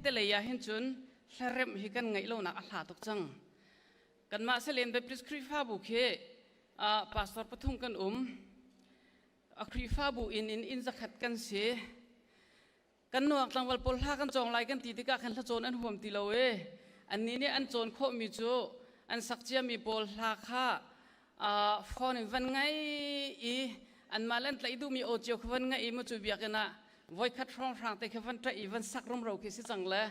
khuate lei ah hin cun hlaremh hi kan ngeih lonak a hla tuk cang. Kanmah Salen Baptist Khrihfabu khi pastor pathum kan um. A Khrihfabu inn in inn zakhat kan si. Kan nuak tlangval pawl hla kan cawng lai kan ti tikah khan hlacawn an huam ti lo e. Annih nih an cawn khawhmi cu an sak ciami pawl hla kha phone in van ngai i anmah le an tlaih duhmi aw cio kha van ngaih i mu cu biakinn ah voikhat hrawnghrang te kha van ṭaih i van sak rumro khi si cang le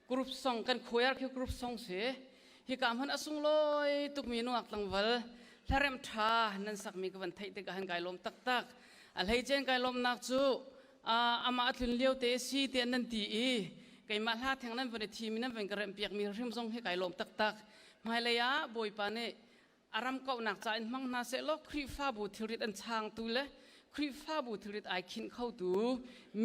group song kan choir khi group song si. Hika hmun a sunglawi tukmi nungak tlangval hlarem ṭha nan sakmi ka van theih tikah han kai lawm taktak. A hleicen kai lawmnak cu amah a tlun lio te si tiah nan ti i keimah hla theng nan van i thim i nan van ka remh piakmi hrim zong hi kai lawm taktak. Hmailei ah Bawipa nih a ram kauhnak ca in hmang hna seh law Khrihfabu thilrit an changtu le Khrihfabu thilrit ai khinh khotu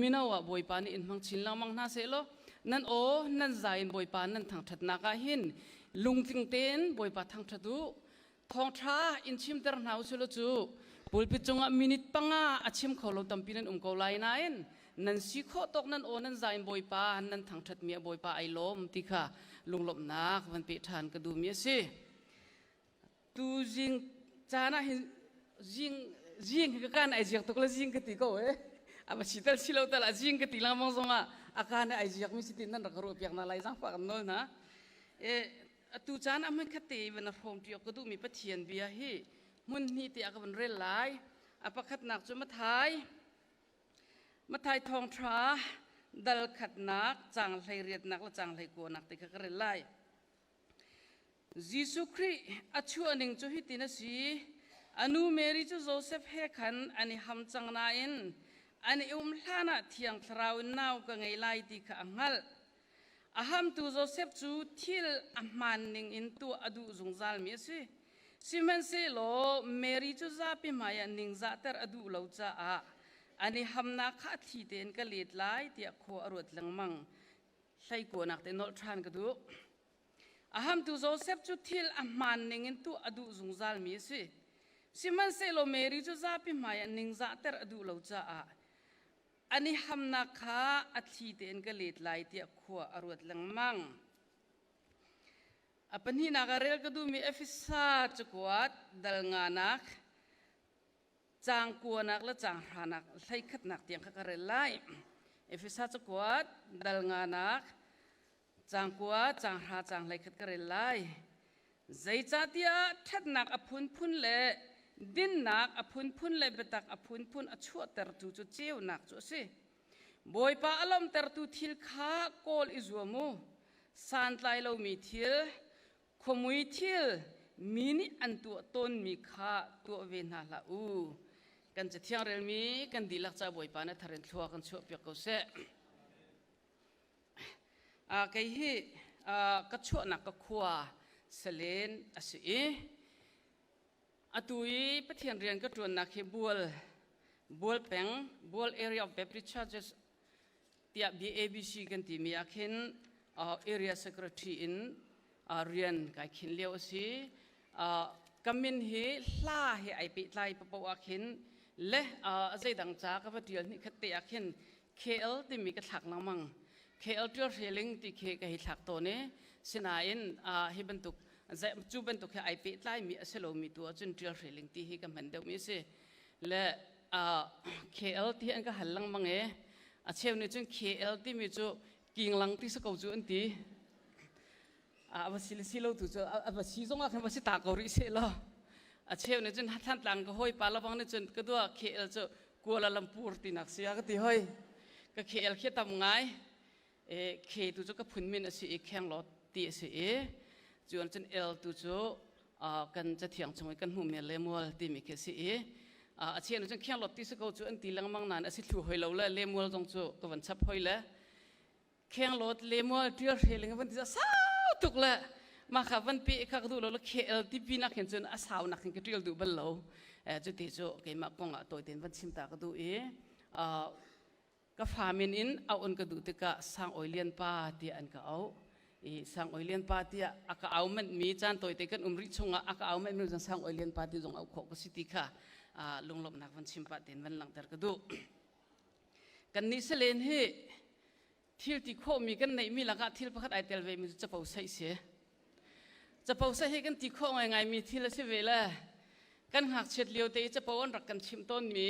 mino ah Bawipa nih in hmang chin lengmang hna seh law nan aw nan zai in Bawipa nan thangṭhatnak ah hin lungtling tein Bawipa thangṭhat u. Thawngṭha in chimter hna u silo cu pulpit cungah minute panga a chim kho lo tampi nan um ko lai nain nan si khawh tawk nan aw nan zai in Bawipa nan thangṭhatmi a Bawipa ai lawm ti kha lunglawmhnak van pe ṭhan ka duhmi a si. Tu zing caan ah hin zing zing hi ka kan ai ziak tuk le zing ka ti ko e. A va si tal si lo tal a zing ka ti lengmang zong ah a kaan ai ziak mi si tin nan rak ruah piak na lai zang fa kan nawl na. E atu caan ah hmun khat te i van a hrawm ṭi awk ka duhmi Pathian bia hi hmun hnih te ah ka van rel lai. A pakhatnak cu Mathai Mathai thawngṭha dal khatnak caang 18nak le caang 19nak te kha ka rel lai. Jesuh Khrih a chuahning cu hitin a si. A nu Mary cu Josef he khan an i ham cang nain an i um hlanah Thiang Thlarau in nau ka ngei lai ti kha a hngalh. A hamtu Josef cu thil a hmaan ningin tuah a duh zungzalmi a si. Sihmanhsehlaw Mary cu zapi hmaiah ningzahter a duh lo caah an i hamnak kha a thli tein ka let lai tiah khua a ruat lengmang. Hleikuanak te nolh ṭhan ka duh. A hamtu Josef cu thil a hmaan ningin tuah a duh zungzalmi a si. Sihmanhsehlaw Mary cu zapi hmaiah ningzahter a duh lo caah An i hamnak kha a thli tein ka let lai tiah khua a ruat lengmang. A pahnihnak ah rel ka duhmi Efesa cakuat dal nganak caang kuanak le caang hranak hleikhatnak tiang kha ka rel lai. Efesa cakuat dal nganak caang kua caang hra caang hleikhat ka rel lai. Zeicahtiah ṭhatnak a phunphun le dinnak a phunphun le biatak a phunphun a chuahtertu cu ceunak cu a si. Bawipa a lawmhtertu thil kha kawl i zuam u. Santlai lomi thil, khuamui thil, mi nih an tuah tawnmi kha tuah ve hna hlah u. Kan Cathiang relmi kan dihlak ca Bawipa na thar in thlua kan chuahpiak ko seh. Kei hi ka chuahnak ka khua Salen a si i atu i Pathian rian ka ṭuannak hi Bual Bual peng Bual Area of Baptist Churches tiah BABC kan timi ah khin Area Secretary in rian kai khin lio a si. Ka min hi hla he ai pehtlai papoh ah khin le zeidang ca ka va ṭial hnih khat te ah khin KL timi ka thlak lengmang. KL ṭial hreling ti khi ka hei thlak tawn i sinain hi bantuk cu bantuk he ai pehtlaimi a si lomi tu ahcun ṭial hreling ti hi ka hman deuhmi a si. Le KL ti an ka hal lengmang i a cheu nih cun KL timi cu kinglang ti si ko cu an ti. A va si le si lo tu cu a va si zong ah khan va si ta ko rih seh law. A cheu nih cun Thantlang ka hawipa labang nih cun ka dua KL cu Kuala Lumpur tinak si a ka ti hoi. Ka KL khi tam ngai. E, K tu cu ka phun min a si i Khenglawt ti a si i cu an cun L tu cu kan cathiang chung i kan hmuhmi Lemuel timi khi a si i a chian cun Khenglawt ti si ko cu an ti lengmang nain a si thlu hoi lo le Lemuel zong cu ka van chap hoi le Khenglawt Lemuel tial hreling van ti sau tuk le mah kha van pe kha ka duh lo le KL ti pi nak hin cun a sau nak hin ka tial duh bal lo. Cu ti cu keimah kong ah tawi tein van chim ta ka duh i ka fa min in auh an ka duh tikah Sang Oi Lian pa tiah an ka auh. I Sang Oi Lian pa tiah a ka au manh mi caan tawite kan um rih chungah a ka au manh mi zong Sang Oi Lian pa ti zong auh khawh ka si ti kha lunglawmhnak van chim pah tein van langhter ka duh. Kan nih salen hi. Thil ti khawhmi kan neihmi lakah thil pakhat ai tel vemi cu capo saih si. Capo saih hi kan ti khawh ngaingaimi thil a si ve le kan ngakchiat lio te i capo an rak kan chimh tawnmi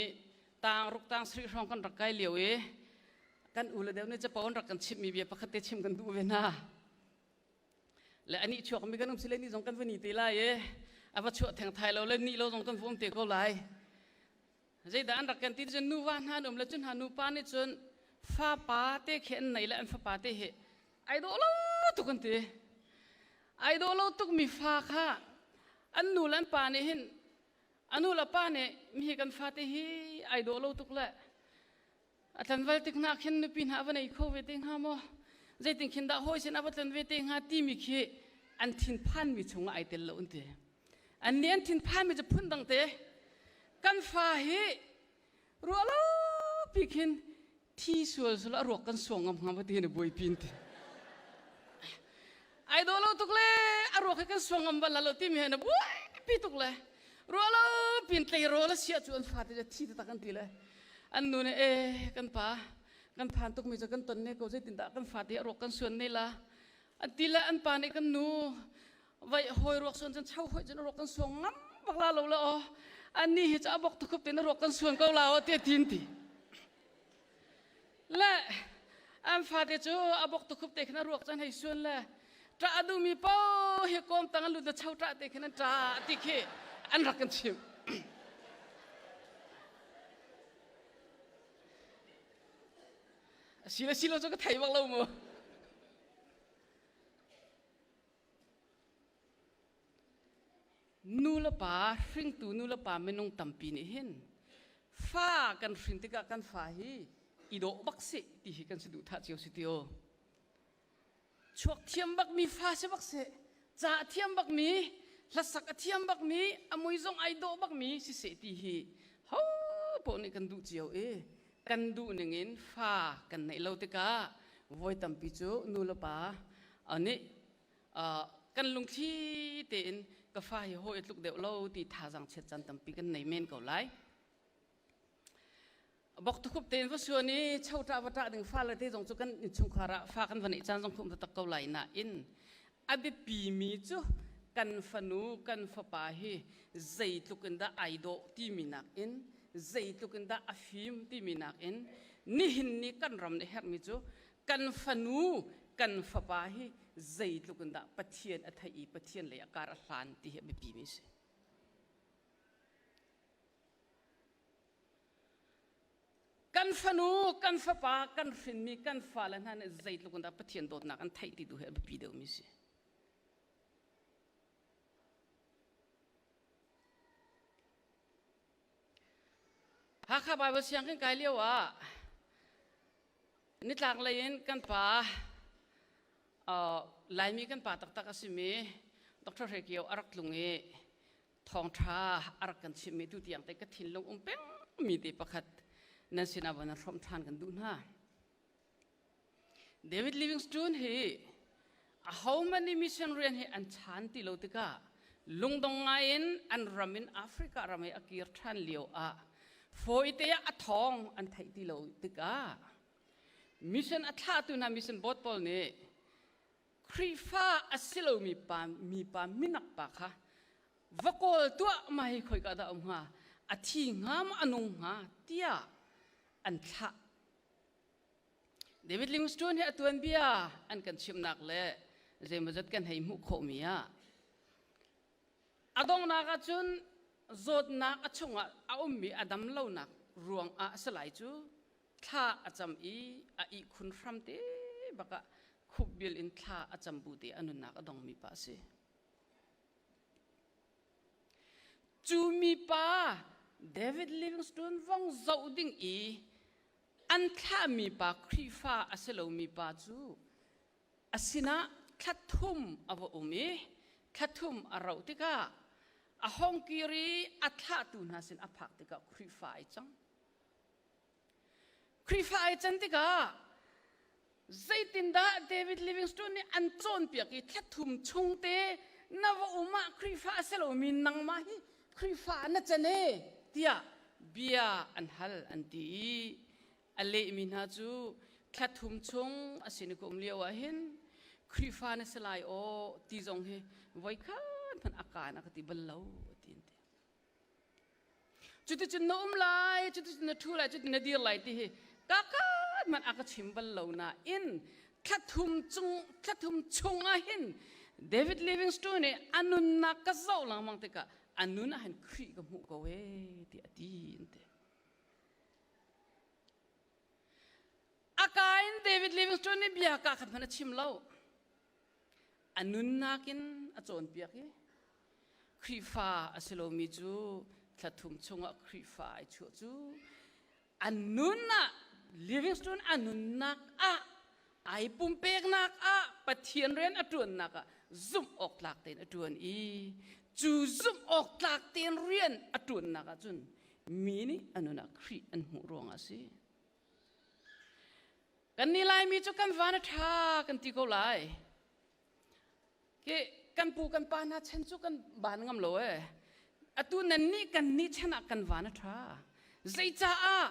tang ruk tang sarih hrawng kan rak kai lio i kan u le deuh nih capo an rak kan chimhmi bia pakhat te chim kan duh ve hna. Le anih chuakmi kan um si le ni zong kan va ni te lai i a va chuah theng thai lo le ni lo zong kan va um te ko lai. Zeidah an rak kan ti cun nuva hna an um le cun hna nupa nih cun fapa te khi an nei le an fapa te hi ai dawh lo tuk an ti. Ai dawh lo tuk mi fa kha an nu le an pa nih hin a nu le pa nih mi kan fate hi ai dawh lo tuk le a tlanval tik hna khin nupi hna a va nei kho ve te hnga maw zeitin khin dah hawi sin a va tlan ve te hnga timi khi an thinphan mi chungah ai tel lo an ti. An nih an thinphan mi cu phun dang te kan fa hi ruah lo pi khin thi sual sual a ruak kan suang ngam hnga ma ti hin buaipi ti. Ai dawh lo tuk le a ruak hi kan suang ngam bal lo timi he na buaipi tuk le ruah lo pin tleirawl a siah cu an fate cu thi taktak an ti le an nu nih e kan pa kan phan tuk mi cu kan ton ne ko zeitindah kan fate a ruak kan suan ne la an ti le an pa nih kan nu vai hawi ruak suan cun chau hoi cun ruak kan suang ngam bak la lo la o an ni hi cu a bok tukhup tin ruak kan suan ko la o te tin ti le an fate cu a bok tukhup te khin a ruak cun hei suan le ṭah a duhmi po hi kawm tang an lut le chau ṭah te khin an ṭa ti khi an rak kan chimh. A si le si lo cu ka thei bak lo mu. Nu le pa, hringtu nu le pa minung tampi nih hin fa kan hrin tikah kan fa hi i dawh bak si ti hi kan si duh thah cio si ti aw. Chuak thiam bak mi fa si bak si, ca a thiam bak mi, hlasak a thiam bak mi, a mui zong ai dawh bak mi si seh ti hi ho paoh nih kan duh cio i kan duh ning in fa kan neih lo tikah voi tampi cu nu le pa nih kan lungthli tein ka fa hi hawi a tluk deuh lo ti thazaang chiat caan tampi kan nei men ko lai. Bok tukhup tein va suan i choṭah va ṭah ding fale te zong cu kan innchungkhar ah fa kan va neih caan zong khum taktak ko lai nain a biapi mi cu kan fanu kan fapa hi zeitluk in dah ai dawh timi nakin zeitluk in dah a fim timi nakin nihin ni kan ram nih herhmi cu kan fanu kan fapa hi zeitluk in dah Pathian a theih i Pathian lei a kar a hlan ti hi a biapi mi a si. Kan fanu, kan fapa, kan hrinmi kan fale hna nih zeitluk in dah Pathian dawtnak an theih ti tu hi a biapi deuhmi si. Hakha Bible sianginn kai lio ah nitlak lei in kan pa Laimi kan pa taktak a simi Dr. Hre Kio a rak tlung i thawngṭha a rak kan chimhmi tu tiang te ka thinlung um pengmi te pakhat nan sinah van hrawmh ṭhan kan duh hna. David Livingstone hi ahohmanh nih mission rian hi an chan ti lo tikah lungdong ngai in an ram in Africa ram i a kir ṭhan lio ah fawite ah a thawng an theih ti lo tikah mission a thlahtu hna mission board pawl nih Khrihfa a si lomi pa mipa minak pa kha va kawl tuah ma hi khoika dah um hnga a thi hnga maw a nung hnga tiah an thlah David Livingstone hi a tuanbia an kan chimhnak le zeimawzat kan hei hmuh khawhmi ah a donghnak ahcun zawtnak a chungah a ummi a dam lonak ruangah a si lai cu thla a cam i a ihkhun hram te bakah khupbil in thla a cam bu te a nunnak a dongmi pa a si. Cu mi pa David Livingstone vong zoh ding i an thlahmi pa Khrihfa a si lomi pa cu a sinah thla thum a va um i thla thum a rauh tikah a hong kir i a thlahtu hna sin a phak tikah Khrihfa ai cang. Khrihfa ai can tikah zeitindah David Livingstone nih an cawnpiak i thla thum chung te na va um ah Khrihfa a si lomi nangmah hi Khrihfa na can e tiah bia an hal an ti i a lehmi hna cu. Thla thum chung a sin i ka um lio ah hin Khrihfa na si lai aw ti zong hi voikhat hmanh a kaan a ka ti bal lo a ti an ti. Cuticun na um lai, cuticun na ṭhu lai, cuticun na dir lai ti hi ka kaan hmanh a ka chim bal lo nain thla thum chung thla thum chung ah hin David Livingstone nih a nunnak ka zoh lengmang tikah a nun ah hin Khrih ka hmuh ko ee tiah a ti an ti. A ka in David Livingstone nih bia ka khat hmanh a chim lo. A nunnak in a cawnpiak i Khrihfa a si lomi cu thla thum chungah Khrihfa ai chuah cu a nun ah Livingstone a nunnak ah ai pumpeknak ah Pathian rian a ṭuannak ah zumh awk tlak tein a ṭuan i cu zumh awk tlak tein rian a ṭuannak ah cun mi nih a nun ah Khrih an hmuh ruangah a si. Kan nih Laimi cu kan van a ṭha kan ti ko lai. Ke kan pu kan pa hna chan cu kan ban ngam lo ee. Atu nan nih kan nih chan ah kan van a ṭha. Zeicaah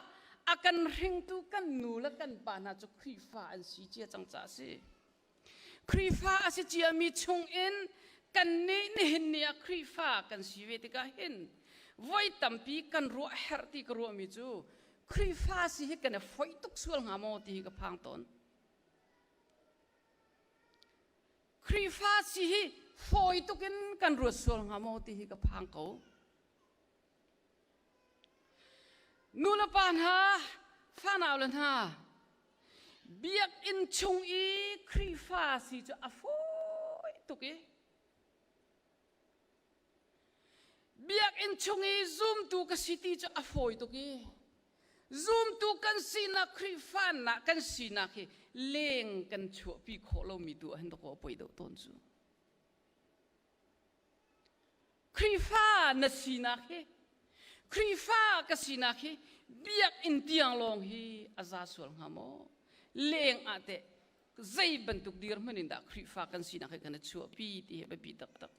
a kan hringtu kan nu le kan pa hna cu Khrihfa an si cia cang caah a si. Khrihfa a si ciami chungin kannih nihin ni ah Khrihfa kan si ve tikah hin voi tampi kan ruah herh ti ka ruahmi cu Khrihfa si hi kan i foih tuk sual hnga maw ti hi ka phang tawn. Khrihfa si hi fawi tuk in kan ruat sual hnga maw ti hi ka phang ko. Nu le pa hna, fanau le hna, biakinn chung i Khrihfa si cu a fawi tuk i biakinn chung i zumtu ka si ti cu a fawi tuk i zumtu kan sinak Khrihfa nak kan sinak hi leng kan chuahpi khawh lomi tu ah hin dawkaw a poi deuh tawn cu. Khrihfa na sinak hi Khrihfa ka sinak hi biakinn tiang lawng hi a za sual hnga maw? Leng ah teh zei bantuk dirhmun in dah Khrihfa kan sinak hi kan i chuahpi ti hi biapi taktak.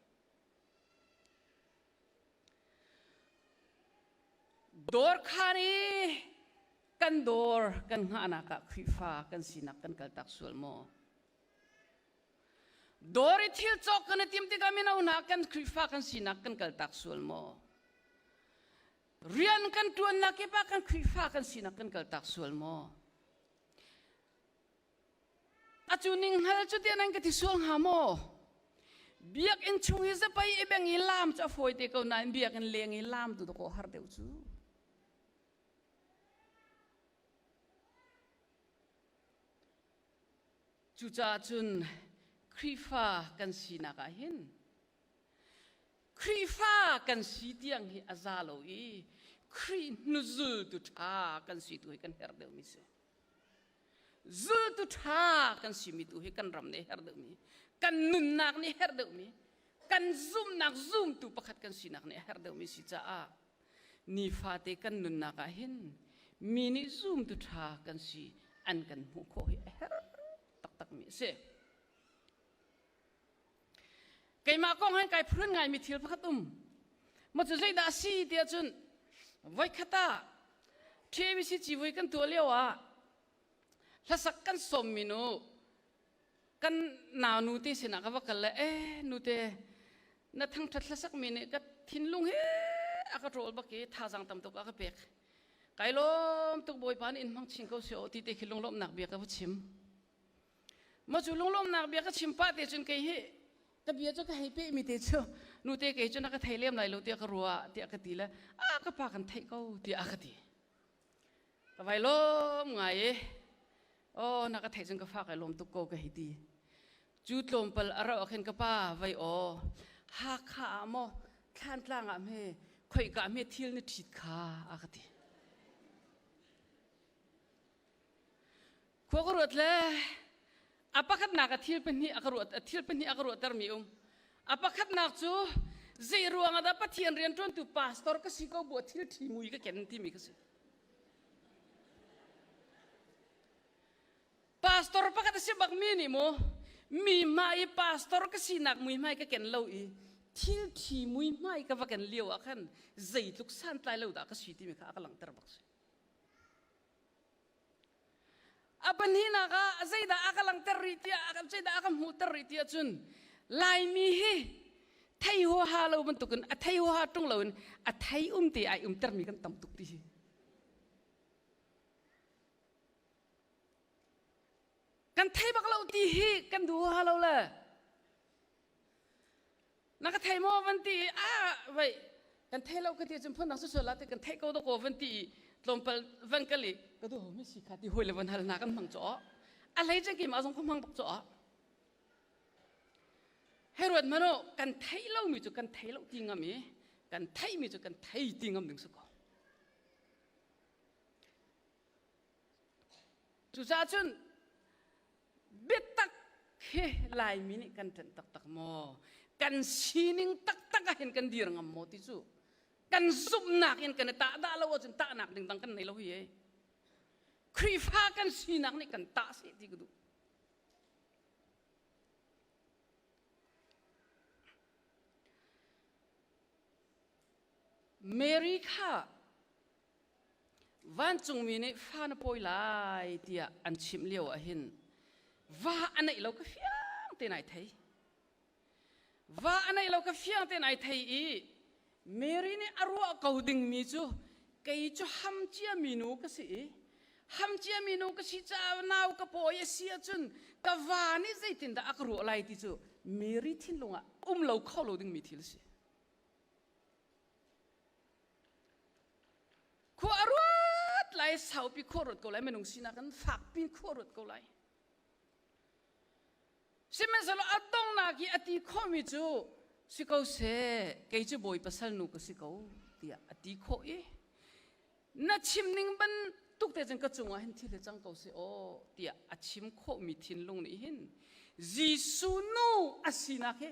Dawr khaan i kan dawr kan hngahnak ah Khrihfa kan sinak kan kaltak sual maw? Dawr i thil cawk kan i tim tikah mino hna kan Khrihfa kan sinak kan kaltak sual maw? Rian kan ṭuannak kip ah kan Khrihfa kan sinak kan kaltak sual maw? Acu ning hngal cu tiah nan ka ti sual hnga maw? Biakinn chung i zapei i beng i laam cu a fawi te ko nain biakinn leng i laam tu dawkaw har deuh cu. Cucaah cun Khrihfa kan sinak ah hin Khrihfa kan si tiang hi a za lo i Khrih hnuzultu ṭha kan si tu hi kan herh deuhmi si. Zultu ṭha kan simi tu hi kan ram nih herh deuhmi, kan nunnak nih herh deuhmi, kan zumhnak zumtu pakhat kan sinak nih a herh deuhmi si caah nifate kan nunnak ah hin mi nih zumtu ṭha kan si an kan hmuh khawh hi a herh taktakmi a si. Keimah kong hin kai phurun ngaimi thil pakhat um. Maw cu zeidah a si tiah cun voikhat ah TABC civui kan tuah lio ah hlasak kan sawmmi nu kan nau nute sinah ka va kal le eh nute na thangṭhat hlasakmi nih ka thinlung hi a ka ṭawl bak i thazaang tam tuk a ka pek kai lawm tuk bawipa nih in hmang chin ko seh aw ti te khi lunglawmhnak bia ka va chim ma cu lunglawmhnak bia ka chim pah te cun kei hi ka bia cu ka hei peh mi te cu nute kei cu na ka thei lem lai lo tiah ka ruah tiah ka ti le a ka pa kan theih ko tiah a ka ti Ka vai lawm ngai i aw na ka theih cun ka fa kai lawm tuk ko ka hei ti. Cu tlawmpal a rauh ah khin ka pa vai aw Hakha ah maw Thlantlang ah hme khoika hme thil na ṭhit kha a ka ti. Khua ka ruat le a pakhatnak a thil pahnih a ka ruat a thil pahnih a ka ruahtermi um. A pakhatnak cu zei ruang ah dah Pathian rianṭuantu pastor ka si ko bu ah thil ṭhi mui ka ken timi ka si. Pastor pakhat a si bakmi nih mu mi hmai i pastor ka sinak muihmai ka ken lo i thil ṭhi muihmai ka va ken lio ah khan zeitluk santlai lo dah ka si timi kha a ka langhter bak si. A pahnihnak ah zeidah a ka langhter rih tiah zeidah a ka hmuhter rih tiah cun Laimi hi thei huaha lo bantukin a thei huaha ṭung loin a thei um te ai umtermi kan tam tuk ti hi. Kan thei bak lo ti hi kan duh huaha lo le. Na ka thei maw van ti i ah vei kan thei lo ka ti cun phun dang sual la ti kan theih ko dawkaw van ti i tlawmpal van kal i ka duh mi si kha ti hawi le van hal hna kan hmang caw a hlei cang keimah zong ka hmang bak caw hei ruat hmanh u kan theih lo mi cu kan thei lo ti ngam i kan theih mi cu kan thei ti ngam ding si ko. Cucaah cun biatak hi Laimi nih kan ṭanh taktak maw? Kan sining taktak ah hin kan dir ngam maw ti cu kan zumhnak in kan i tah dah lo ahcun tahnak ding dang kan nei lo hi ei. Khrihfa kan sinak nih kan tah seh ti ka duh. Mary kha Vancungmi nih fa na pawi lai tiah an chimh lio ah hin va a neih lo ka fiang tein ai thei. Va a neih lo ka fiang tein ai thei i Mary nih a ruah ko dingmi cu kei cu ham ciami nu ka si i ham ciami nu ka si caah nau ka pawi a si ahcun ka va nih zeitindah a ka ruah lai ti cu Mary thinlung ah um lo kho lo dingmi thil a si. Khua a ruat lai, saupi khua ruat ko lai, minung sinak in fakpi khua ruat ko lai. Sihmanhsehlaw a donghnak i a ti khawhmi cu si ko seh, kei cu bawi pasal nu ka si ko tiah a ti khawh i na chim ning bantuk te cun ka cungah hin thil hi cang ko seh aw tiah a chim khawhmi thinlung nih hin Jesuh nu a sinak hi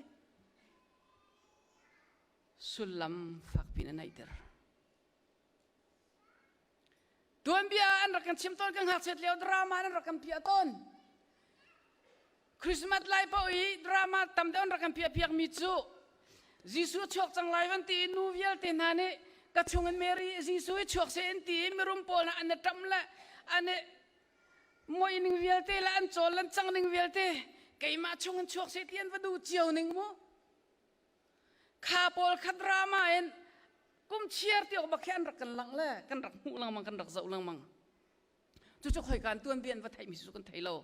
sullam fakpi in a neihter. Tuanbia an rak kan chim tawn kan ngakchiat lio drama an rak kan piah tawn. Christmas lai paoh i drama tam deuh an rak kan piah piakmi cu Jesuh chuak cang lai van ti i nu vialte hna nih ka chung in Mary Jesuh i chuak seh in ti i mirum pawl hna an i ṭam le an i moi ning vialte le an cawl an cang ning vialte keimah chung in chuak seh ti an va duh cio ning mu. Kha pawl kha drama in kum chiar ti awk bak khi an rak kan langh le kan rak hmuh lengmang kan rak zoh lengmang. Cucu khoika an tuanbia an va theihmi cu kan thei lo.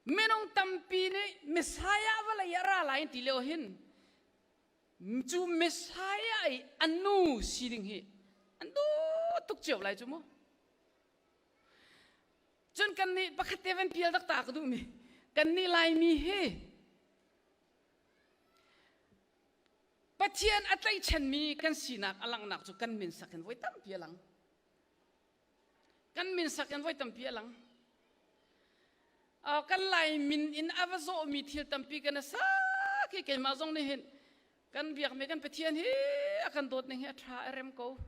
Minung tampi nih Messiah vawlei ah ra lai an ti lio hin cu Messiah i a nu si ding hi an duh tuk cio lai cu mu. Cun kan nih pakhat te van pial tak ta ka duhmi kan nih Laimi hi Pathian a tlaihchanmi kan sinak a langhnak cu kan min sak in voi tampi a lang. Kan min sak in voi tampi a lang. Kan Lai min in a va zawhmi thil tampi kan a sak hi keimah zong nih hin kan biakmi kan Pathian hi a kan dawt ning hi a ṭha a rem ko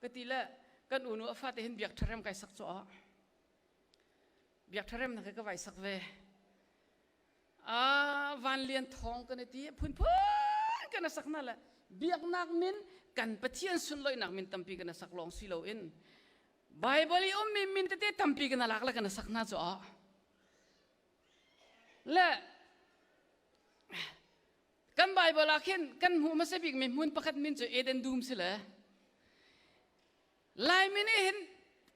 ka ti le kan unu a fate hin biak ṭha rem kai sak caw. Biak ṭha rem na ka vai sak ve. Van Lian Thawng kan i ti phunphun kan a sak hna le biaknak min kan Pathian sunloihnak min tampi kan a sak lawng si loin Bible i ummi min tete tampi kan a lak le kan a sak hna cu le kan Bible ah khin kan hmuh hmasa bikmi hmun pakhat min cu Eden dum si le Laimi nih hin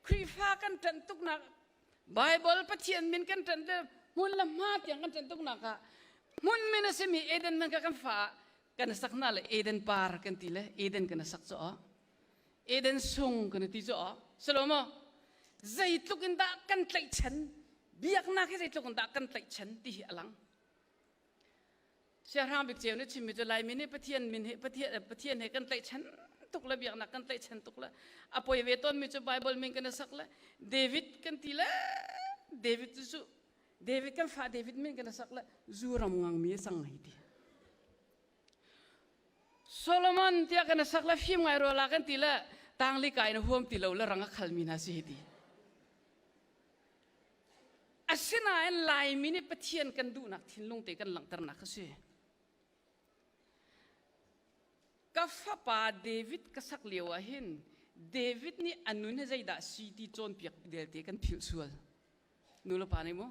Khrihfa kan ṭanh tuknak Bible Pathian min kan ṭanh le hmun le hma tiang kan ṭanh tuknak ah hmun min a simi Eden man kha kan fa ah kan sak hna le Eden par kan ti le Eden kan sak cu Eden sung kan ti cu silo maw zeitluk in dah kan tlaihchan biaknak hi zeitluk in dah kan tlaihchan ti hi a lang Siahrang bik ceu nih chimmi cu Laimi nih Pathian min hi Pathian, Pathian he kan tlaihchan tuk le biaknak kan tlaihchan tuk le a poi ve tawnmi cu Bible min kan i sak le David kan ti le David cu cu David kan fa David min kan i sak le zu ram ngangmi a cang hei ti. Solomon tiah kan i sak le fim ngai rua la kan ti le tangli kai na huam ti lo le rang a khalmi hna si hei ti. Asinain Laimi nih Pathian kan duhnak thinlung te kan langhternak a si. Ka fapa David ka sak lio ah hin David nih a nun hi zeidah si ti cawnpiak delte kan philh sual. Nu le pa nih mu.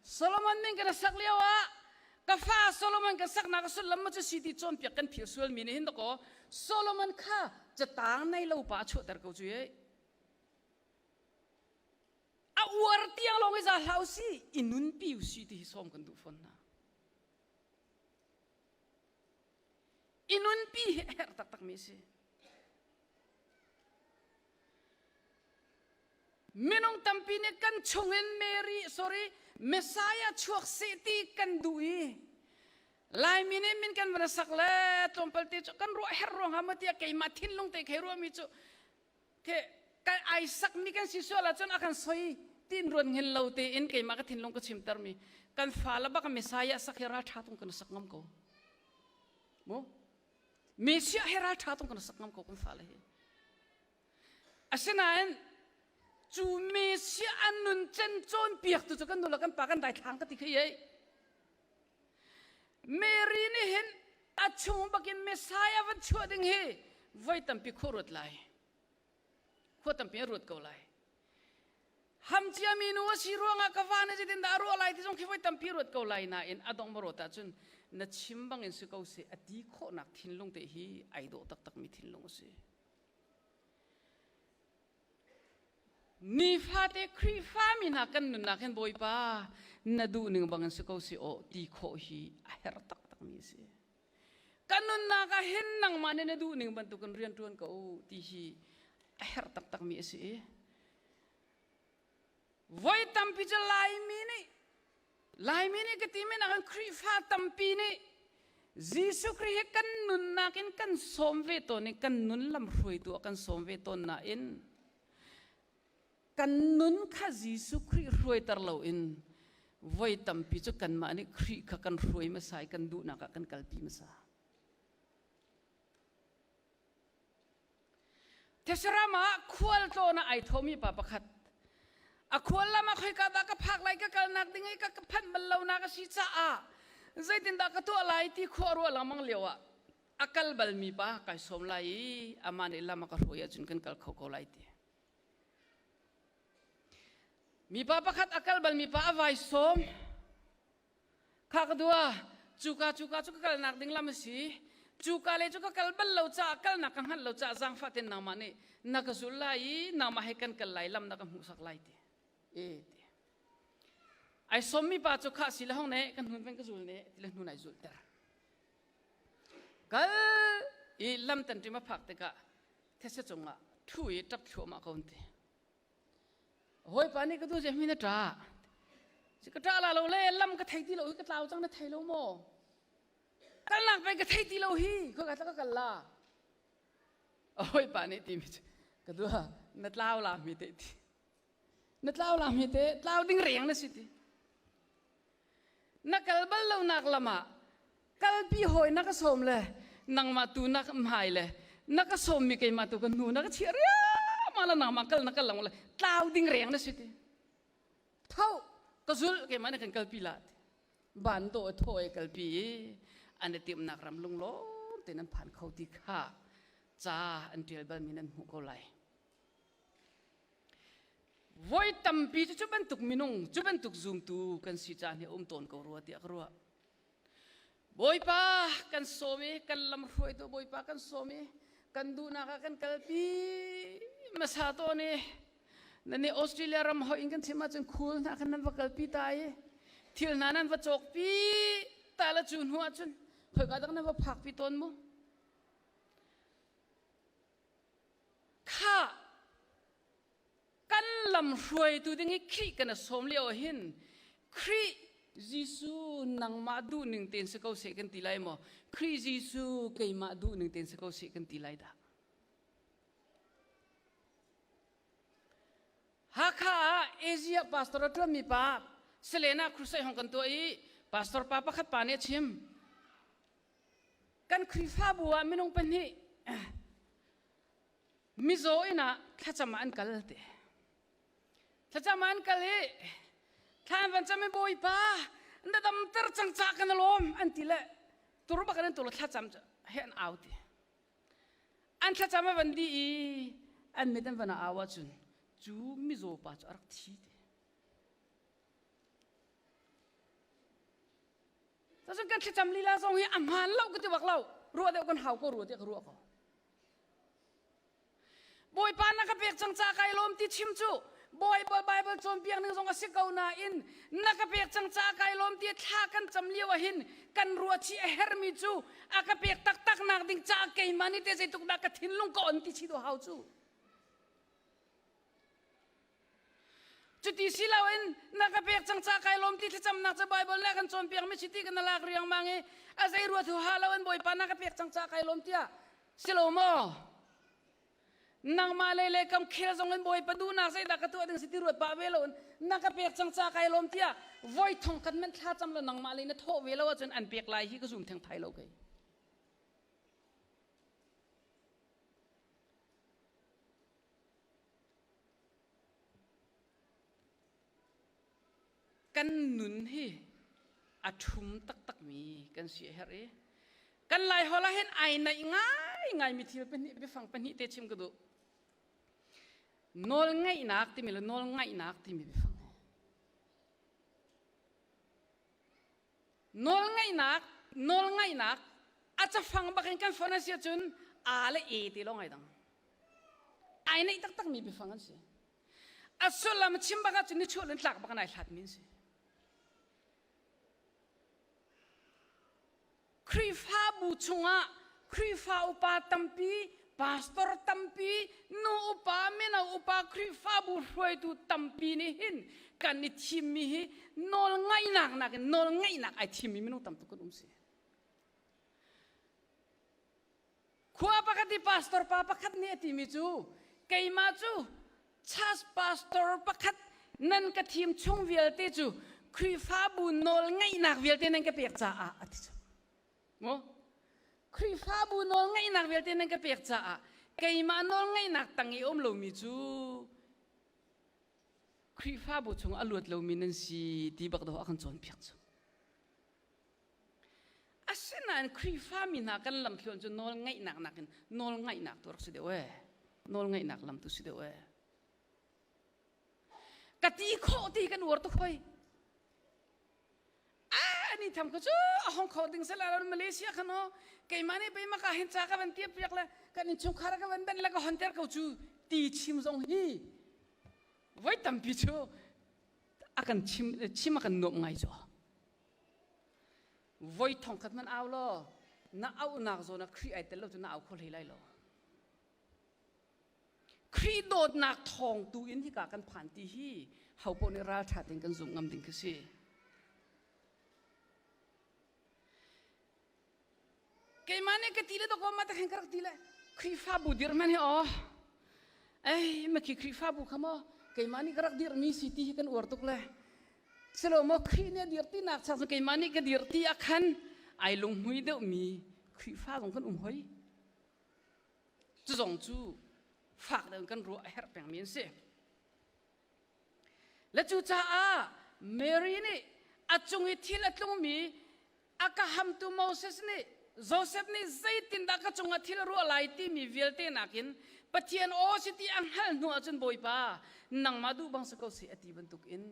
Solomon min kan sak lio ah ka fa Solomon kan saknak a sullam ma cu si ti cawnpiak kan phil sualmi nih hin dakaw Solomon kha catang nei lo pa a chuahter ko cu ei. A uar tiang lawng i za hlah usi i nunpi usi ti hi sawm kan duh fawn hna. I nunpi hi a herh taktakmi a si. Minung tampi nih kan chungin Mary, sorry, Messiah chuak seh ti kan duh i Laimi nih min kan van sak le tlawmpal te cu kan ruah herh ruang ha maw tiah keimah thinlung te khei ruahmi cu ke kan ai sakmi kan si sual ahcun a kan soi tin ruan ngin lo tein keimah ka thinlung ka chimtermi kan fa le bak Messiah sak hi ral ṭha tung kan sak ngam ko mu Messiah hi ral ṭha tung kan sak ngam ko kan fa le hi Asinain cu Messiah an nun cen cawnpiaktu cu kan nu le kan pa kan daithlang ka ti khi ei. Mary nih hin a chung bakin Messiah van chuah ding hi voi tampi khua ruat lai. Khua tampi a ruat ko lai. Ham ciami nu a si ruangah ka va na zeitin dah a ruah lai ti zong khi voi tampi ruat ko lai nain a dong marawt ahcun na chim bangin si ko seh a ti khawhnak thinlung te hi ai dawh taktakmi thinlung a si. Nifate Khrihfami hna kan nunnak hin Bawipa na duhning bangin si ko si aw ti khawh hi a herh taktakmi a si. Kan nunnak ah hin nangmah nih na duhning bantukin rian ṭuan ko ti hi a herh taktakmi a si. Voi tampi cu Laimi nih Laimi nih ka timi nak in Khrihfa tampi nih Jesuh Khrih hi kan nunnak in kan sawm ve tawn i kan nun lam hruaitu ah kan sawm ve tawn nain kan nun kha Jesuh Khrih hruaiter loin voi tampi cu kanmah nih Khrih kha kan hruai hmasa i kan duhnak ah kan kalpi hmasa. Thesram ah khualtlawn ah ai thomi pa pakhat a khual lam ah khoika dah ka phak lai ka kalnak ding i ka phanh bal lonak a si caah zeitindah ka tuah lai ti khua ruah lengmang lio ah a kal balmi pa kai sawm lai i amah nih lam a ka hruai ahcun kan kal kho ko lai ti. Mipa pakhat a kal balmi pa a vai sawm. Kha ka dua, cuka cuka cu ka kalnak ding lam a si. Cuka le cu ka kal bal lo caah kalnak ka hngalh lo caah zaangfah ten nangmah nih na ka zul lai i nangmah he kan kal lai lam na ka hmuhsak lai ti. E ti. Ai sawmmi pa cu khah si le hong ne kan hnun ven ka zul ne ti le hnun ai zulter. Kal i lam tan ṭim a phak tikah these cungah ṭhu i ṭap thluahmah ko an ti. Hawipa nih ka tu je mi na ṭa. Si ka ṭah la lo le lam ka thei ti lo hi ka tlau cang na thei lo maw? Kalnak peng ka thei ti lo hi khoi ka tla ka kal la. Hawipa nih ti mi ka dua na tlau la mi te ti. Na tlau la mi te tlau ding reng na si ti. Na kal bal lonak lam ah kalpi hawi na ka sawm le nangmah tu na hmai le na ka sawmmi keimah tu ka hnu na ka chiah riama la nangmah kal na kal lang le tlau ding reng na si ti. Tho ka zul keimah na kan kalpi la ti. Ban do tho e kalpi i an i timhnak ram lunglawm te nan phan kho ti kha ca an tial balmi nan hmuh ko lai. Voi tampi cu cu bantuk minung, cu bantuk zumtu kan si caan hi a um tawn ko rua tiah ka ruah. Bawipa kan sawm i kan lam hruaitu Bawipa kan sawm i kan duhnak ah kan kalpi hmasa tawn i nan nih Australia ram hoih in kan chim ahcun khul hna khan nan va kalpi ta i thil hna nan va cawkpi ta la cu hnu ahcun khoika dak nan va phakpi tawn mu. Khah! Kan lam hruaitu ding i Khrih kan i sawm lio ah hin Khrih Jesuh nangmah duhning tein si ko seh kan ti lai maw? Khrih Jesuh keimah duhning tein si ko seh kan ti lai dah? Hakha ah Asia pastor a ṭuanmi pa Selena Crusade hong kan tuah i pastor pa pakhat pa nih a chim. Kan Khrihfabu ah minung pahnih mizaw inn ah thlacam ah an kal ti. Thlacam ah an kal i thla an van cam i Bawipa na damter cang ca kan lawm an ti le tur bak in an tur thlacam he an au ti. An thlacam a van dih i an mit an van au ahcun cu mizaw pa cu a rak thi ti. Cun kan thlacam lila zong hi a hmaan lo ka ti bak lo. Ruah deuh kan hau ko rua tiah ka ruah ko. Bawipa na ka pek cang ca kai lawm ti chim cu Bawipa Bible cawnpiak ning zong a si ko nain na ka pek cang ca kai lawm ti thla kan cam lio ahhin kan ruah chih a hermi cu a ka pek taktak nak ding ca keimah nih te zeituk dah ka thinlung ka on ti chi do hau cu. Cuti si loin na ka pek cang ca kai lawm ti thlacamnak cu Bible nih a kan cawnpiak mi si ti kan lak riangmang i a zei ruat huha loin Bawipa na ka pek cang ca kai lawm tiah si lo maw? Nangmah le le kam khel zong in Bawipa duhnak zeidah ka tuah ding si ti ruat pah ve loin na ka pek cang ca kai lawm tiah voi thong khat men thla cam lo nangmah le na thawh ve lo ahcun an pek lai hi ka zum theng thai lo kei. Kan nun hi a ṭhum taktakmi kan si a herh i kan Laiholh ah hin ai naih ngaingaimi thil pahnih biafang pahnih te chim ka duh. Nawlngaihnak timi le nawlngaihnak timi biafang hi. Nawlngaihnak, nawlngaihnak a cafang bak in kan fonh a si ahcun a le e ti lawng ai dang. Ai neih taktakmi biafang an si. A sullam chim bak ahcun nichuah le tlak bak in ai hlatmi an si. Khrihfabu chungah Khrihfa upa tampi, pastor tampi, nu upa, mino upa, Khrihfabu hruaitu tampi nih hin kan i thimmi hi nawlngaihnak nakin nawlngaihnak ai thimmi minung tam tuk kan um si. Khua pakhat i pastor pa pakhat nih a timi cu keimah cu church pastor pakhat nan ka thim chung vialte cu Khrihfabu nawl ngeihnak vialte nan ka pek caah a ti cu. Mu? Khrihfabu nawl ngeihnak vialte nan ka pek caah keimah nawl ngeihnak tang i um lomi cu Khrihfabu chung a luat lomi nan si ti bak dawh a kan cawnpiak cu. Asinain Khrihfami hna kan lamthluan cu nawl ngaihnak nakin nawl ngaihnak tu rak si deuh ee. Nawl ngaihnak lam tu si deuh ee. Ka ti khawh ti kan uar tuk hoi. Ah, ani tham ko cu a hong kho ding sala Malaysia khan o keimah nih pei maka hin ca ka van tiap piak le kan innchungkhar ka van ben le ka honter ko cu ti chim zong hi voi tampi cu a kan chim chim a kan nuam ngai cu. Voi thong khat man au law na auhnak zawn ah Khrih ai tel lo cu na au kho hlei lai lo. Khrih dawtnak thawng tu in hika kan phan ti hi ho paoh nih ralṭha tein kan zumh ngam ding khi si. Keimah nih ka ti le dawkaw ma takhin ka rak ti le Khrihfabu dir man hi aw ei ma khi Khrihfabu kha maw keimah nih ka rak dirmi si ti hi kan uar tuk le silo maw Khrih nih a dir ti nak chak cu keimah nih ka dir ti ah khan ai lunghmui deuhmi Khrihfa zong kan um hoi cu zong cu fak deuh in kan ruah a herh pengmi an si Le cucaah Mary nih a cung i thil a tlungmi a ka hamtu Moses nih Joseph nih zeitindah ka cungah thil a ruah lai timi vialte nakin Pathian aw si ti a hngalh hnu ahcun Bawipa nangmah duh bang si ko seh a ti bantukin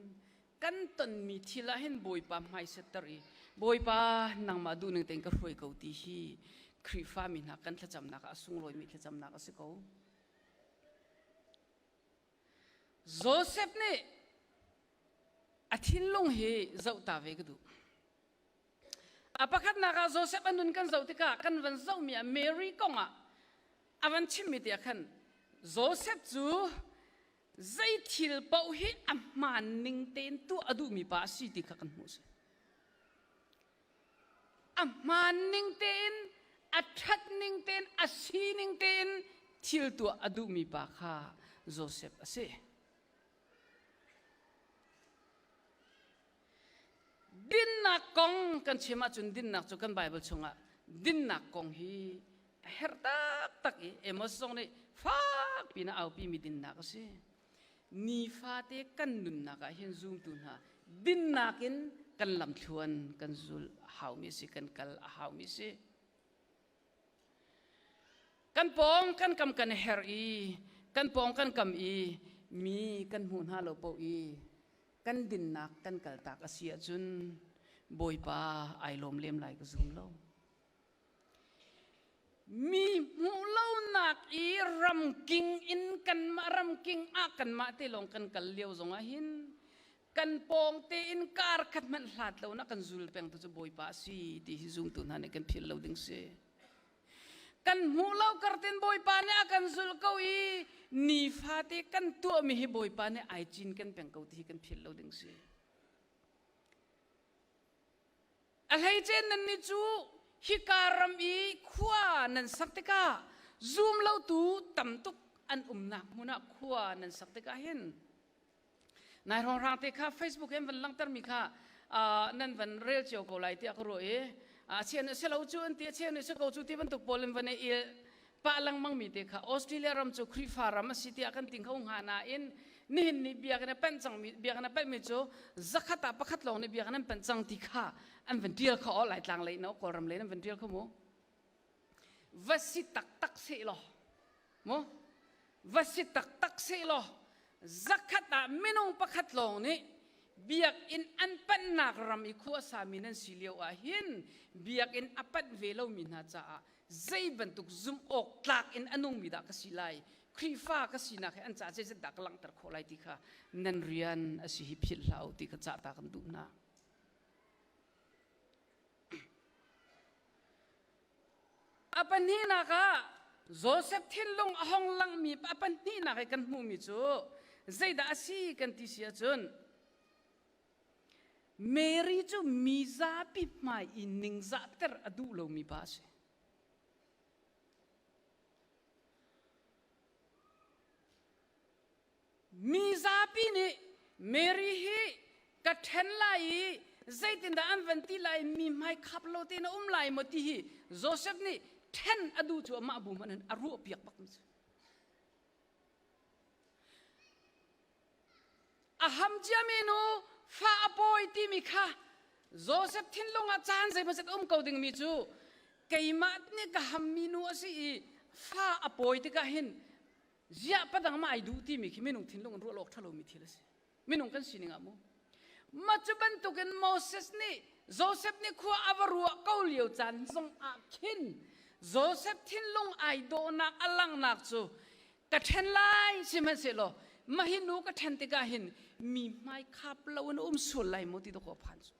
kan tonmi thil ah hin Bawipa hmaisetter i Bawipa nangmah duh ning tein ka hruai ko ti hi Khrihfami hna kan thlacamnak ah a sunglawimi thlacamnak a si ko. Joseph nih a thinlung hi zoh ta ve ka duh. A pakhatnak ah Joseph a nun kan zoh tikah kan van zohmi ah Mary kong ah a van chimmi te ah khan Joseph cu zei thil paoh hi a hmaan ning tein tuah a duhmi pa a si ti kha kan hmuh si. A hmaan ning tein, a ṭhat ning tein, a sining tein thil tuah a duhmi pa kha Joseph a si. Dinnak kong kan chim ahcun dinnak cu kan Bible chungah dinnak kong hi a herh taktak i Amos zong nih fakpi in a aupimi dinnak a si. Nifate kan nunnak ah hin zumtu hna dinnak in kan lamthluan kan zul a haumi si, kan kal a haumi si. Kan pawng kan kam kan her i kan pawng kan kam i mi kan hmuh hna lo paoh i kan dinnak kan kaltak a si ahcun Bawipa ai lawm lem lai ka zum lo. Mi hmuh lonak i ramking in kanmah ramking ah kanmah te lawng kan kal lio zongah hin kan pawng tein kar khat hmanh hlat lo na kan zul peng tu cu Bawipa a si ti hi zumtu hna nih kan philh lo ding si. Kan hmuh lo kartin Bawipa nih a kan zulh ko i nifate kan tuahmi hi Bawipa nih ai cin kan peng ko ti hi kan philh lo ding si. A hleice nannih cu hika ram i khua nan sak tikah zum lotu tam tuk an umnak hmun ah khua nan sak tikah hin nai hrawnghrang te kha Facebook in van langhtermi kha nan van rel cio ko lai tiah ka ruah i a cheu nih si lo cu an ti a cheu nih si ko cu ti bantuk pawl in van i pah lengmang mi te kha Australia ram cu Khrihfa ram a si tiah kan ting kho hnga nain nihin ni biakinn a panh cangmi biakinn a panhmi cu zakhat ah pakhat lawng nih biakinn an panh cang ti kha an van tial kho o Laitlang lei no Kawlram lei an van tial kho mu va si taktak seh law mu va si taktak seh law zakhat ah minung pakhat lawng nih biakinn an panhnak ram i khua sami nan si lio ah hin biakinn a panh ve lomi hna caah zei bantuk zumh awk tlak in a nungmi dah ka si lai Khrihfa ka sinak hi an ca zeizat dah ka langhter khawh lai ti kha nan rian a si hi philh hlah u ti kha cah ta kan duh hna. A pahnihnak ah Joseph thinlung a hong langmi a pahnihnak i kan hmuhmi cu zeidah a si kan ti si ahcun Mary cu mi zapi hmai i ningzahter a duh lomi pa a si. Mi zapi nih Mary hi ka ṭhen lai i zeitindah an van ti lai mi hmai khap lo tein a um lai maw ti hi Joseph nih ṭhen a duh cu amah bu hmanh in a ruahpiak bak mi cu. A ham ciami nu fa a pawi timi kha Joseph thinlung ah caan zeimawzet um ko dingmi cu keimah nih ka hammi nu a si i fa a pawi tikah hin ziah padang ma ai duh timi khi minung thinlung in ruah awk ṭhalomi thil a si. Minung kan sining ah mu. Mah cu bantukin Moses nih Joseph nih khua a va ruah ko lio caan zong ah khin Joseph thinlung ai dawhnak a langhnak cu ka ṭhen lai sihmanhsehlaw mah hi nu ka ṭhen tikah hin mi hmai khap lo in um sual lai maw ti dawkaw phan cu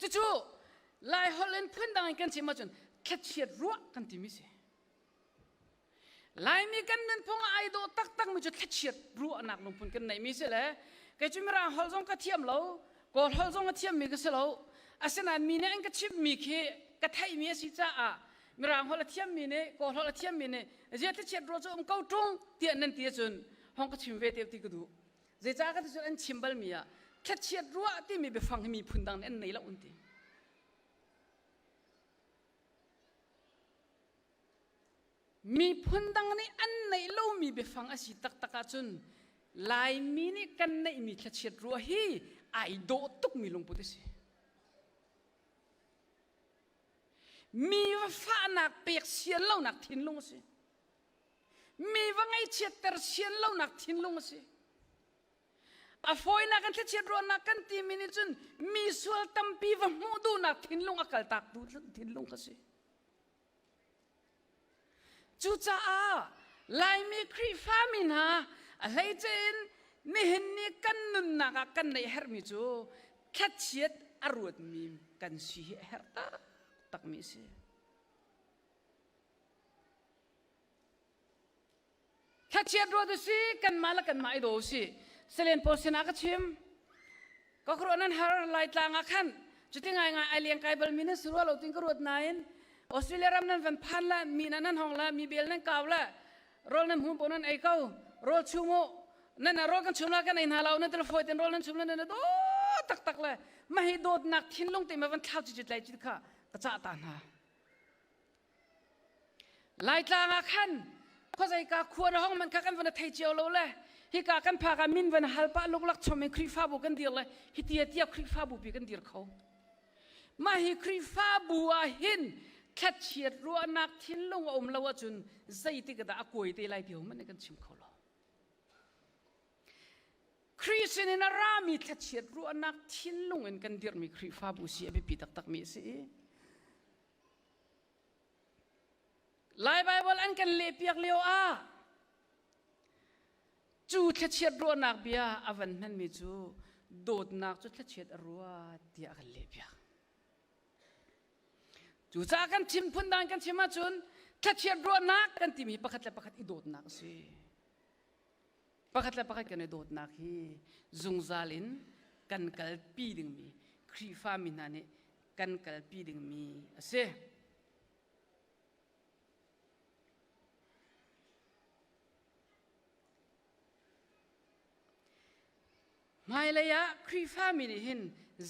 cucu lai holh in phundang in kan chim ahcun thlachiat ruah kan timi si Laimi kan nunphung ah ai dawh taktak mi cu thlachiat ruahnak lungphun kan neihmi si le kei cu mirang holh zong ka thiam lo kawl holh zong a thiammi ka si lo asinain mi nih an ka chimhmi khi ka theihmi a si caah mirang holh a thiammi nih kawl holh a thiammi nih zia thlachiat ruah cu um ko ṭung tiah nan ti ahcun hong ka chim ve te ti ka duh zeicah ka ti cun an chim balmi ah thlachiat ruah timi biafang hi miphun dang nih an nei lo an ti Miphun dang nih an neih lomi biafang a si taktak ahcun Laimi nih kan neihmi thlachiat ruah hi ai dawh tukmi lungput a si. Mi va fahnak pek sian lonak thinlung a si. Mi va ngaihchiatter sian lonak thinlung a si. A fawinak in thlachiat ruahnak kan timi nih cun mi sual tampi va hmuh duhnak thinlung a kaltak tu thinlung ka si. Cucaah Laimi Khrihfami hna a hleice in nihin ni kan nunnak ah kan neih herhmi cu thlachiat a ruatmi kan si hi a herh taktakmi a si. Thlachiat ruat u si, kanmah le kanmah i daw u si. Salen pawl sinah ka chim. Ka khuaruah nan har Laitlang ah khan cuti ngaingai ai leng kai balmi nan si rua lo tin ka ruat nain Australia ram nan van phan la mi na nan hong la mi bel nan kau la rawl nan hmu po nan ei ko rawl chum u nan rawl kan chum la kan ei hna lo nan tel foi ten rawl nan chum la nan do taktak le ma hi dawtnak thinlung te ma van thlau chi lai chi kha ka cah ta hna Laitlang ah khan khuazeika khua na hong man kha kan van thei cio lo le hika kan phak ah min van hal pah luklak chom in Khrihfabu kan dir le hitia tia Khrihfabu pi kan dir kho. Mah hi Khrihfabu ah hin thlachiat ruahnak thinlung a um lo ahcun zeitik dah a kuai te lai ti ho man kan chim kho lo. Khrih sinin a rami thlachiat ruahnak thinlung in kan dirhmi Khrihfabu si a biapi taktakmi a si i Lai Baibal an kan lehpiak lio ah cu thlachiat ruahnak bia a van hmanmi cu dawtnak cu thlachiat a ruat tiah a kan lehpiak. Cucaah kan chim phun dang kan chim ahcun thlachiat ruahnak kan timi pakhat le pakhat i dawtnak a si. Pakhat le pakhat kan i dawtnak hi zungzal in kan kalpi dingmi Khrihfa mi hna nih kan kalpi dingmi a si. Hmailei ah Khrihfa mi nih hin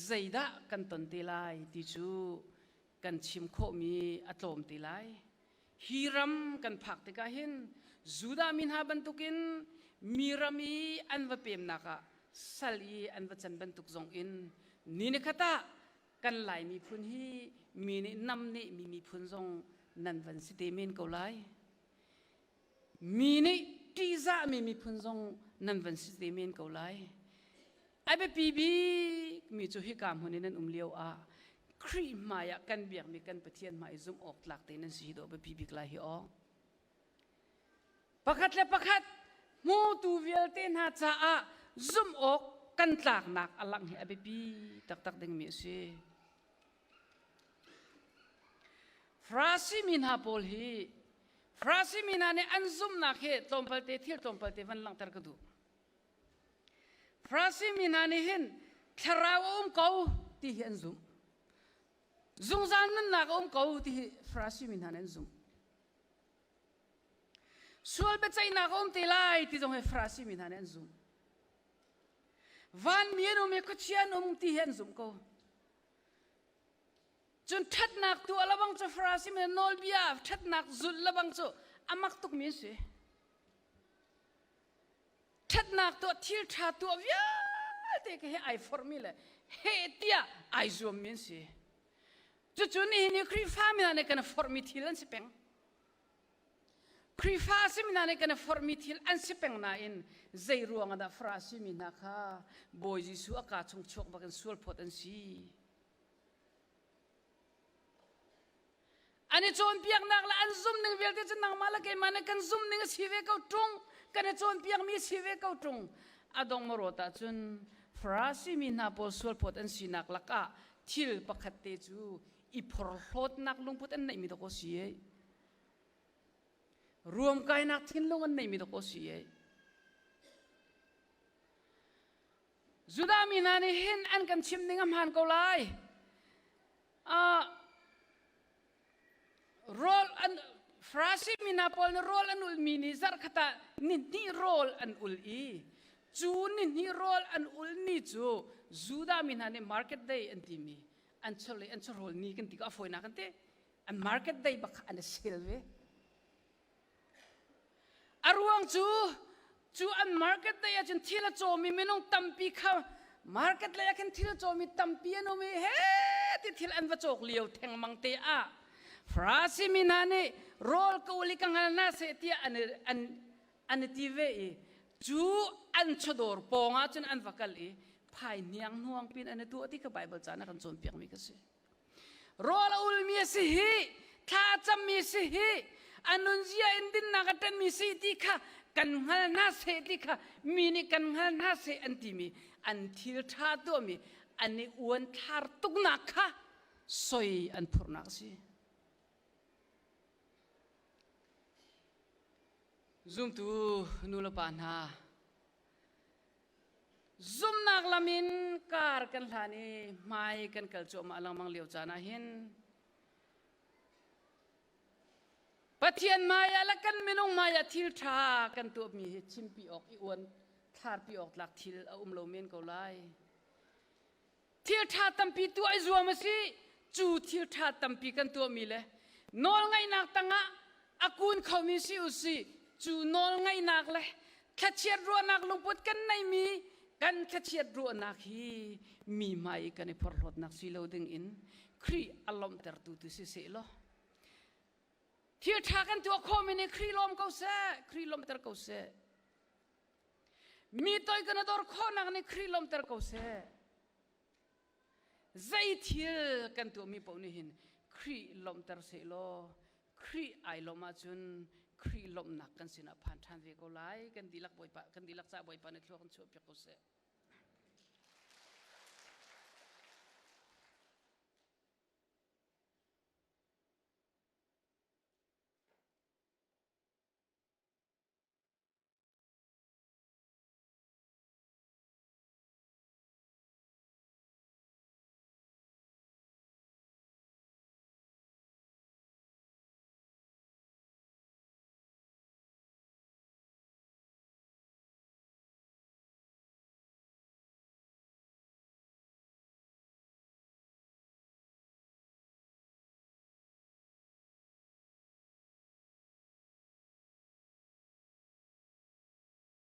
zeidah kan ton te lai ti cu kan chim khawhmi a tlawm te lai. Hi ram kan phak tikah hin Judah mi hna bantukin mi ram i an va pemnak ah sal i an va can bantuk zong in ni nikhat ah kan Lai miphun hi mi nih nam nih mi miphun zong nan van si te men ko lai. Mi nih ṭihzahmi miphun zong nan van si te men ko lai. A biapi bikmi cu hika hmun i nan um lio ah Khrih hmai ah kan biakmi kan Pathian hmai i zumh awk tlak te nan si hi dawh biapi bik lai hi aw. Pakhat le pakhat hmutu vialte hna caah zumh awk kan tlaknak a langh hi a biapi taktak dingmi a si. Farasi mi hna pawl hi Farasi mi hna nih an zumhnak hi tlawmpalte thil tlawmpalte van langhter ka duh. Farasi mi hna nih hin thlarau a um ko ti hi an zumh. Zungzal nunnak a um ko ti hi Farasi mi hna nih an zumh. Sual biaceihnak a um te lai ti zong hi Farasi mi hna nih an zumh. Vanmi an um i khuachia an um ti hi an zumh ko. Cun ṭhatnak tuah lebang cu Farasi mi nawlbia ṭhatnak zulh lebang cu a mak tukmi an si. Ṭhatnak tuah thil ṭha tuah vialte ka he ai forhmi le heh tiah ai zuammi an si. Cucu nihin i Khrihfa mi hna nih kan forhmi thil an si peng. Khrihfa a simi hna nih kan i forhmi thil an si peng nain zei ruang ah dah Farasi mi hna kha Bawi Jesuh a kaa chung chuak bakin sualphawt an si? An i cawnpiaknak le an zumning vialte cu nangmah le keimah nih kan zumning a si ve ko ṭung, kan i cawnpiakmi a si ve ko ṭung. A dong marawt ahcun Farasi mi hna pawl sualphawt an sinak lakah thil pakhat te cu i phorhlawtnak lungput an neihmi dawk a si ei. Ruamkainak thinlung an neihmi dawk a si ei. Judah mi hna nih hin an kan chim ning a hmaan ko lai. Uh, rawl an Farasi mi hna pawl nih rawl an ulmi nih zarhkhat ah ni hnih rawl an ul i cu ni hnih rawl an ulmi cu Judah mi hna nih market day an timi an chawleh an chawhrawl ni kan ti ko a fawinak kan ti an market day bak an i sel ve a ruang cu cu an market day ahcun thil a cawmi minung tampi kha market lei ah khin thil a cawmi tampi an um i he ti thil an va cawk lio thengmang te ah Farasi mi hna nih rawl ka ul i ka ngal hna seh tiah an an an i ti ve i cu an chawdawr pawng ah cun an va kal i phai hniang hnuang pin an i tuah ti kha Baibal ca na kan cawnpiakmi ka si. Rawl a ulmi a si hi, thla a cammi si hi, a nunzia in dinnak a ṭanmi si ti kha kan hngal hna seh ti kha mi nih kan hngal hna seh an timi an thil ṭha tuahmi an i uanthlar tuknak kha soi an phurhnak a si. Zumtu nu le pa hna, zumnak lam in kar kan hlan i hmai kan kal cuahmah lengmang lio caan ah hin Pathian hmai ah le kan minung hmai ah thil ṭha kan tuahmi hi chimpi awk i uan thlarpi awk tlak thil a um lo men ko lai. Thil ṭha tampi tuah i zuam a si. Cu thil ṭha tampi kan tuahmi le nawlngaihnak tangah a kun khomi si u si. Cu nawlngaihnak le thlachiat ruahnak lungput kan neimi kan thlachiat ruahnak hi mi hmai i kan i phorhlawtnak si lo ding in Khrih a lawmhtertu tu si seh law thil ṭha kan tuah khawhmi nih Khrih lawm ko seh, Khrih lawmhter ko seh. Mi toi kan ador khawhnak nih Khrih lawmter ko seh. Zei thil kan tuahmi paoh nih hin Khrih lawmhter seh law Khrih ai lawmh ahcun Khrih lawmhnak kan sinah phan ṭhan ve ko lai. Kan dihlak Bawipa, kan dihlak ca Bawipa nih thlua kan chuahpiak ko seh.